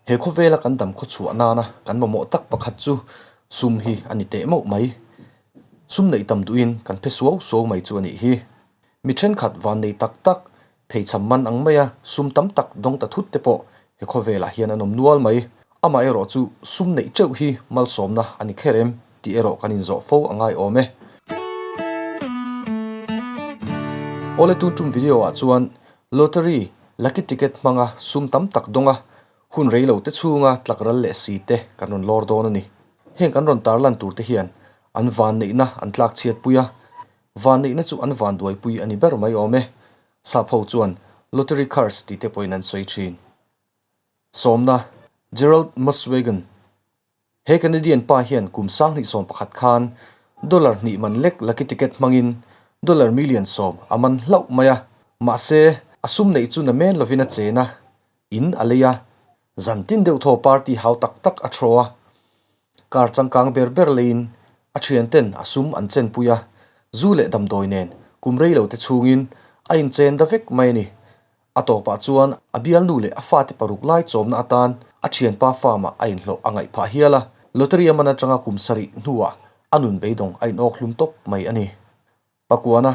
He khawvela kan dam khawchhuah nana kan mamawh tak pakhat chu sum hi a ni teh mauh mai. Sum neih tam duhin kan phe suau suau mai chu a nih hi. Mi thenkhat van nei tak tak, pheichham man ang maia sum tam tak dawng ta thut te pawh he khawvelah hian an awm nual mai. Amaherawh chu sum neih teuh hi malsawmna a ni kher em tih erawh kan inzawh fo a ngai awm e. Awle tun tum video ah chuan Lottery lucky ticket hmanga sum tam tak dawnga hun rei lo te chhunga tlak ral leh si te kan rawn lawr dawn a ni. Heng kan rawn tarlan tur te hian an vanneihna an tlak chhiat pui a, vanneihna chu an vanduaipui a ni ber mai awm e. Sap ho chuan Lottery curse tih te pawhin an sawi thin. Sawmna, Gerald Muswagon. He Canadian pa hian kum 2011 khan dollar hnih man lek lucky ticket hmangin dollar million 10 a man hlauh mai a. Mahse, a sum neih chu na men lovin a chen a, in a lei a, zan tin deuh thaw party hau tak tak a throw a. Car changkang ber ber leiin a thian ten a sum an chenpui a, zu leh damdawi nen kum rei lo te chhungin a inchen da vek mai a ni. A tawpah chuan a bialnu leh a fate paruk lai chawmna atan a thianpa farm-ah a inhlawh a ngaih phah hial a, lottery a man atanga kum sarih hnuah a nun beidawng a inawk hlum tawp mai a ni. Pakuana,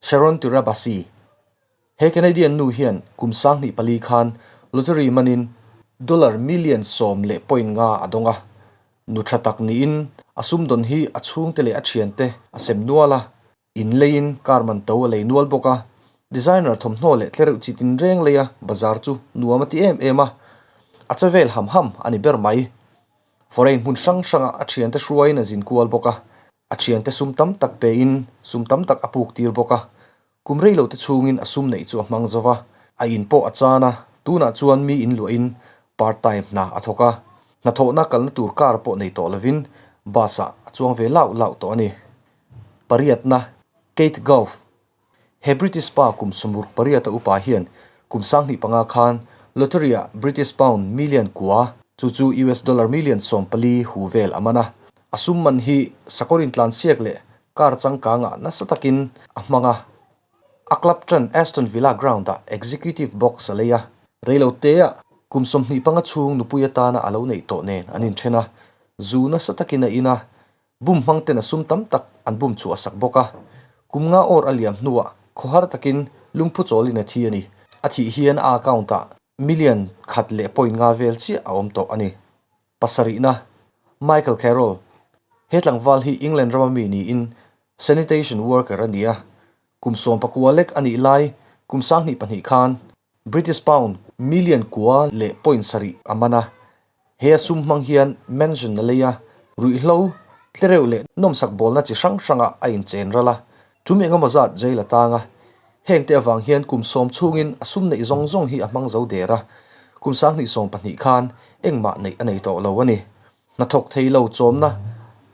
Sharon Tirabassi, He Canadian nu hian kum 2004 khan lottery manin dollar million 10.5 a dawng a, nu tha tak niin a sumdawn hi a chhungte leh a thiante a sem nual a. In leiin car man to a lei nual bawk a, designer thawmhnaw leh tlereuh chi tin reng lei a bazar chu nuam a ti em em a, a che vel ham ham a ni ber mai. Foreign hmun hrang hranga a thiante hruaiin a zin kual bawk a, a thiante sum tam tak pein sum tam tak a puk tir bawk a, kum rei lo te chhungin a sum neih chu a hmang zo va, a in pawh a chan a, tunah chuan mi in luahin part time hna a thawk a, hnathawhna kalna tur car pawh nei tawh lovin bus ah a chuang ve lauh lauh tawh a ni. Pariatna, Keith Gough, He British pa kum 68 a upa hian kum 2005 khan lottery-ah British pound million kua, chu chu US dollar million 14 hu vel a man a. A sum man hi sakawr intlansiak leh car changkangah nasa takin a hmang a. A club tan Aston Villa ground-ah executive box a lei a, reiloteah kum 25 chhung nupui atana a lo neih tawh nen an inthen a, zu nasa takin a in a, Bum hmang ten a sum tam tak an bum chhuah sak bawk a, kum nga awr a liam hnuah khawhar takin lungphu chawlin a thi a ni. A thih hian a account-ah million 1.5 vel chiah a awm tawh a ni. Pasarihna, Michael Carroll, He tlangval hi England rama mi niin sanitation worker a ni a, kum 19 lek a nih lai kum 2002 khan British pound million 9.7 a man a, he a sum hmang hian mansion a lei a, ruihhlo, tlereuh leh nawmsak bawlna chi hrang hrangah a inchen ral a, tum engemaw zat jail a tang a. Heng te avang hian kum 10 chhungin a sum neih zawng zawng hi a hmang zo der a, kum 2012 khan engmah neih a nei tawh lo a ni. Hnathawk thei lo chawmna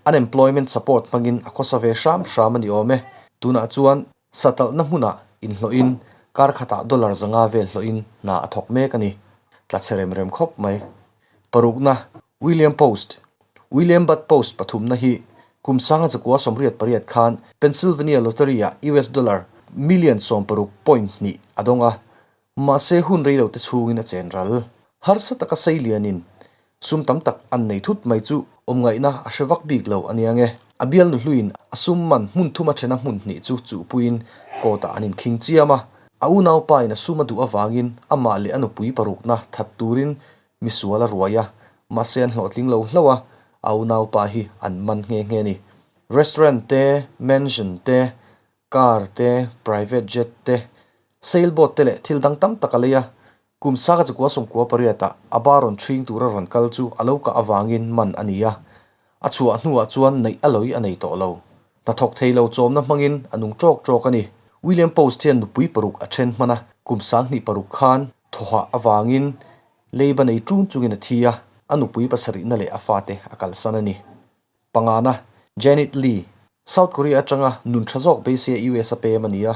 unemployment support hmangin a khawsa ve hram hram a ni awm e. Tunah chuan Satalhna hmunah inhlawhin kar khatah dollar 500 vel hlawhin hna a thawk mek a ni. Tla chhe rem rem khawp mai. Parukna, William Post. William Budd Post pathumna hi kum 1988 khan Pennsylvania Lottery-ah US dollar million 16.2 a dawng a, mahse hun rei lo te chhungin a chen ral. Harsa taka sei lianin sum tam tak an nei thut mai chu awm ngaihna a hre vak bik lo a nia nge. A bial nu hluin a sum man hmun thuma thena hmun hnih chu chuhpuiin court-ah an inkhing chiam a. A unaupa in a sum a duh avangin amah leh a nupui parukna that turin misual a ruai a, mahse an hlawhtling lo hlauh a, a unaupa hi an man nghe nghe a ni. Restaurant te, mansion te, car te, private jet te, sailboat te leh thil dang tam tak a lei a, kum 1998-ah a ba rawn ṭhing tura rawn kal chu a lo kah avangin man a ni a, a chhuah hnuah chuan neih a lawi a nei tawh lo. Hnathawk thei lo chawmna hmangin a nung ṭawk ṭawk a ni. William Post hian nupui paruk a ṭhen hman a, kum 2006 khan thawhah avangin leiba nei ṭun chungin a thi a, a nupui pasarihna leh a fate a kalsan a ni. Pangana, Janet Lee, South Korea atanga nun tha zawk beiseia US a pem a ni a,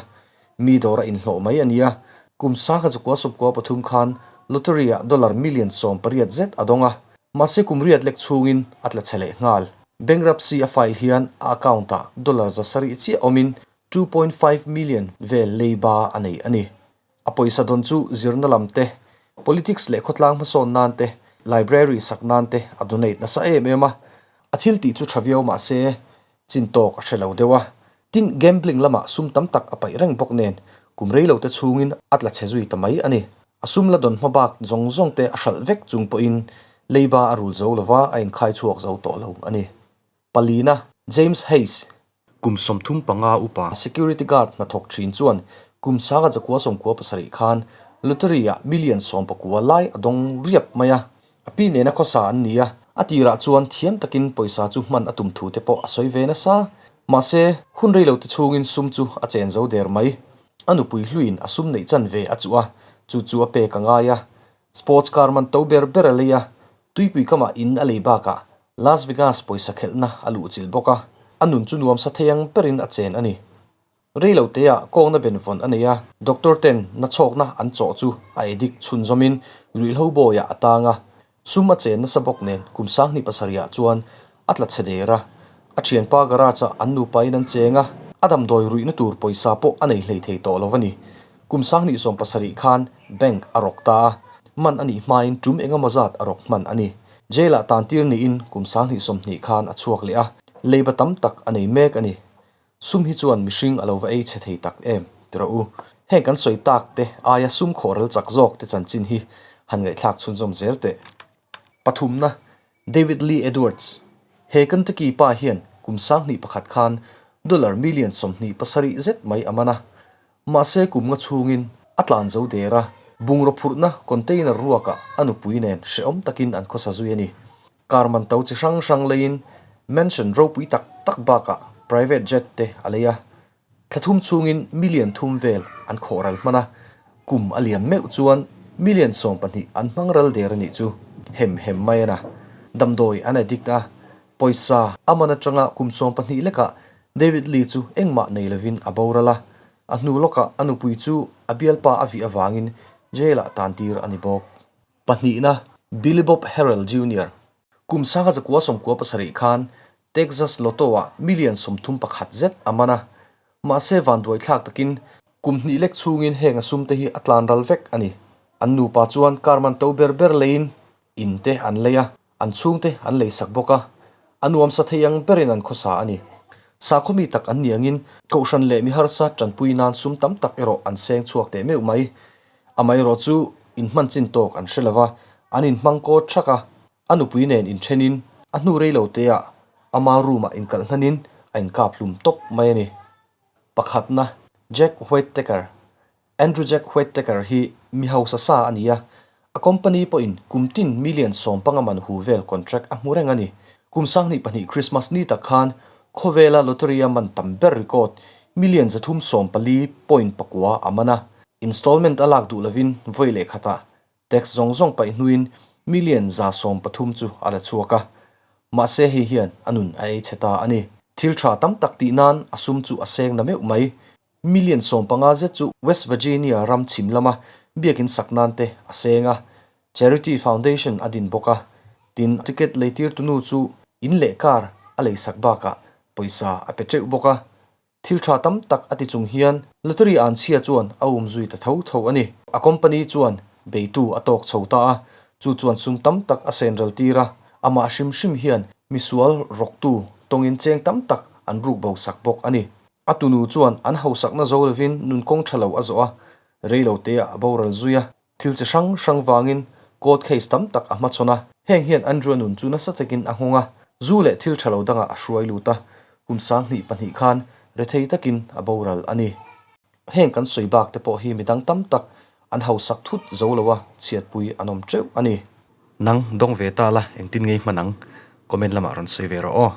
mi dawra inhlawh mai a ni a, kum 1993 khan lottery-ah dollar million 18 zet a dawng a, mahse kum riat lek chhungin a tla chhe leh nghal. Bankruptcy a file hian a account-ah dollar 700 chiah awmin 2.5 million vel leiba a nei a ni. A pawisa dawn chu zirna lam te, politics leh khawtlang hmasawn nan te, Library sak nan te a donate nasa em em a, a thil tih chu tha viau mah se chin tawk a hre lo deuh a. Tin, gambling lamah sum tam tak a paih reng bawk nen kum rei lo te chhungin a tla chhe zui ta mai a ni. A sum la dawn hma bak zawng zawng te a hralh vek chung pawhin leiba a rul zo lova a inkhai chhuak zo tawh lo a ni. Palina, James Hayes, kum 35 upa security guard hnathawk thin chuan kum sanga zakua 97 khan lottery ah million 19 lai a dawng riap mai a, a pi nena khawsa an ni a, a tirah chuan thiam takin pawisa chu hman a tum thu te pawh a sawi ve nasa. Mahse, hun rei lo te chhungin sum chu a chen zo der mai. A nupui hluiin a sum neih chan ve a chuh a, chu chu a pek a ngai a. Sports car man to ber ber a lei a, tuipui kamah in a lei bakah Las Vegas pawisa khelhna a luhchilh bawk a, a nun chu nuamsa thei ang berin a chen a ni. Rei lo teah kawngna benvawn a nei a, doctor ten nachhawkna an chawh chu a addict chhunzawmin ruihhlo bawiah a tang a, sum a chen nasa bawk nen kum 2007 ah chuan a tla chhe der a, a thianpa garage ah an nupain an cheng a, a damdawi ruihna tur pawisa pawh a nei hlei thei tawh lo a ni. Kum 2017 khan bank a rawk ta a, man a nih hmain tum engemaw zat a rawk hman a ni. Jail ah tantir niin kum 2020 khan a chhuak leh a, leiba tam tak a nei mek a ni. Sum hi chuan mihring a lo va ei chhe thei tak em ti rawh u. Heng kan sawi tak te aia sum khawhral chak zawk te chanchin hi han ngaihthlak chhunzawm zel teh. Pathumna, David Lee Edwards, He Kentucky pa hian kum 2001 khan dollar million 27 zet mai a man a. Mahse kum nga chhungin a tlan zo der a, bungraw phurhna container ruakah a nupui nen hrehawm takin an khawsa zui a ni. Car man to chi hrang hrang leiin mansion ropui tak tak bakah private jet te a lei a. Thla thum chhungin million thum vel an khawh ral hman a, kum a liam meuh chuan million 12 an hmang ral der a nih chu hem hem mai a na. Damdawi an addict a, pawisa a man atanga kum 12 lekah David Lee chu engmah nei lovin a boral a, a hnu lawkah a nupui chu a bialpa a vih avangin jail-ah tantir a ni bawk. Pahnihna, Billy Bob Harrell Junior Kum 1997 khan Texas Lotto-ah million 31 zet a man a, mahse vanduai thlak takin kum hnih lek chhungin heng a sumte hi a tlan ral vek a ni. An nupa chuan car man to ber ber leiin in te an lei a, an chhungte an leisak bawk a, a nuamsa thei ang berin an khawsa a ni. Sakhaw mi tak an ni angin kohhran leh mi harsa tanpui nan sum tam tak erawh an seng chhuak teh meuh mai. Amaherawh chu inhman chin tawk an hre lova, an inhmang kawt thak a, A nupui nen inthenin a hnu rei lo teah ama room-ah inkalh hnanin a inkap hlum tawp mai a ni. Pakhatna, Jack Whittaker. Andrew Jack Whittaker hi mi hausa sa a ni a, a company pawhin kum tin million 15 man hu vel contract a hmu reng a ni. Kum 2002 Christmas ni tak khan khawvela lottery-a man tam ber record million 314.9 a man a, installment a lak duh lovin vawi leh khatah Tax zawng zawng paih hnuin million 130 chu a la chhuak a, mahse hei hian a nun a ei chhe ta a ni. Thil tha tam tak tih nan a sum chu a seng na meuh mai. Million 15 zet chu West Virginia ram chhim lama biakin sak nan te a seng a, Charity Foundation a din bawk a. Tin, ticket leitirtu nu chu in leh car a leisak bakah pawisa a pe teuh bawk a. Thil tha tam tak a ti chung hian lottery an chhia chuan a um zui ta tho tho a ni. A company chuan beitu a tawk chho ta a, chu chuan sum tam tak a sen ral tir a, amah hrim hrim hian misual rawktu tawngin cheng tam tak an ruk bo sak bawk a ni. A tunu chuan an hausakna zo lovin nunkawng tha lo a zawh a, rei lo teah a boral zui a. Thil chi hrang hrang vangin court case tam tak a hmachhawn a, heng hian Andrew-a nun chu nasa takin a nghawng a, zu leh thil tha lo dangah a hruai lut a, kum 2002 khan rethei takin a boral a ni. Heng kan sawi bak te pawh hi midang tam tak an hausak thut zo lo a, chhiatpui an awm teuh a ni. Nang dawng ve ta la, engtin ngei hman ang? Comment lamah rawn sawi ve rawh aw.